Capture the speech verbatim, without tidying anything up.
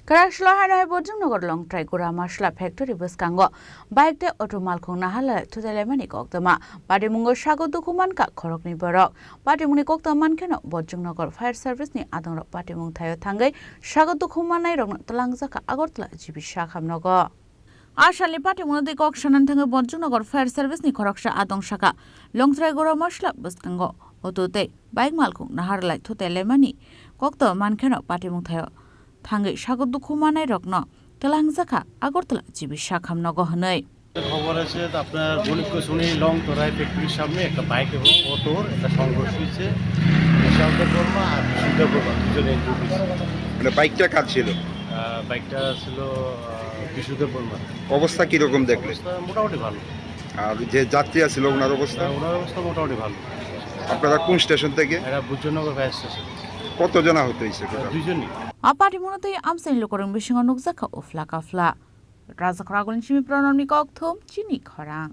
Kwrak salo haino hai Bojongnagar Longtrai Gura Masla Factory bwskango bike tei auto malkhung naharlai thutailaimani koktwma. Patimungo sago dukhu mankha khoroknwi borok. Patimungni koktwma mankheno Bojongnagar Fire Service ni adongrok patimung thaio thangwi sago dukhu mannairokno twlangjakha Agartala G B Sakham nogo. A salni patimungno twi kok sanani thangwi Bojongnagar Fire Service ni khoroksa adong sakha Longtrai Gura Masla bwskango auto tei bike malkhung naharlai thutailaimani koktwma mankheno patimung thaio thangwi sago dukhu mannairokno twlangjakha Agartala G B Sakham nogo hwnwi. খবর আছে তো আপনার বণিক কচুনি লং তরাই ফ্যাক্টরির সামনে একটা বাইক এবং অটোর একটা সংঘর্ষ হয়েছে। বিশালদেব বর্মা আর বিশুদ্ধদেব বর্মা দুজনে ইনজুর্ড হয়েছে। মানে বাইকটা কার ছিল? আহ, বাইকটা ছিল আহ, বিশুদ্ধদেব বর্মা। অবস্থা কিরকম দেখলেন? অবস্থা মোটামুটি ভালো। আর যে যাত্রী আছিল ওনার অবস্থা? হ্যাঁ, ওনার অবস্থা মোটামুটি ভালো। আপনারা কোন স্টেশন থেকে? এরা বুদ্ধনগর ফায়ার স্টেশন। কত জনা হতো হয়েছে টোটাল? দুইজনই। A patimungno twi amchaini lukurok bisingo nukjakha uphla kaphla. Rajakhor agulni simi Pranamni kokthum chini khorang.